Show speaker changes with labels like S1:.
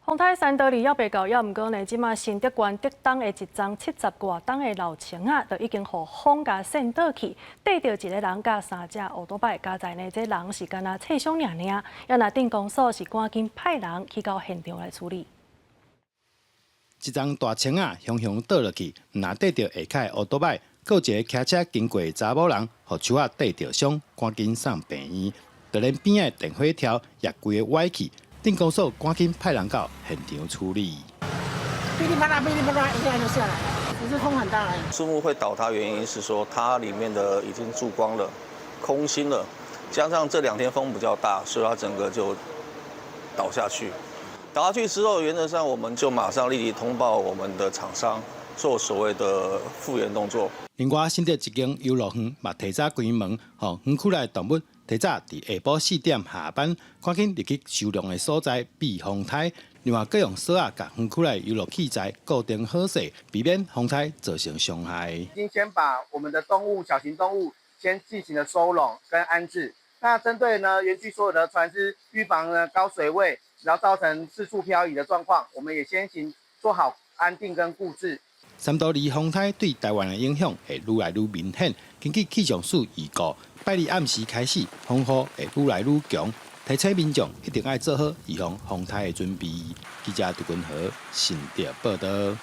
S1: 風颱珊多利猶未到，猶毋過呢，這馬新竹縣竹東的一叢七十外冬的老松仔，就已經予風共扇倒去，綴著一个人佮三隻歐多拜，佳哉呢，這人是干焦切傷爾爾，也若鎮公所是趕緊派人去到現場來處理。
S2: 一叢大松仔雄雄倒落去，毋但綴著下跤的歐多拜，閣有一个騎車經過的查某人，予樹仔綴著傷，趕緊送病院。就連邊仔的電火柱也規个歪去。鎮公所趕緊派人到現場處理。
S3: 噼里啪啦，噼里啪啦，一下就下來了，只是風很大而已。
S4: 樹木會倒塌原因是說，它裡面的已經蛀光了，空心了，加上這兩天風比較大，所以它整個就倒下去。倒下去之後，原則上我們就馬上立即通報我們的廠商，做所謂的復原動作。
S2: 另外，新竹一間遊樂園嘛提早關門，予園區內動物提早佇下晡4點下班，趕緊入去收容的所在避風颱。另外，閣用索仔共園區內遊樂器材固定好勢，避免風颱造成傷害。
S5: 已經先把我們的動物、小型動物先進行了收攏跟安置。那針對呢園區所有的船隻，預防呢高水位，然後造成四處漂移的狀況，我們也先行做好安定跟固置。
S2: 珊多利風颱對台灣的影響會愈來愈明顯。根據氣象署預告，拜二暗時開始，風雨會愈來愈強，提醒民眾一定愛做好預防風颱的準備。記者杜君和新竹報道。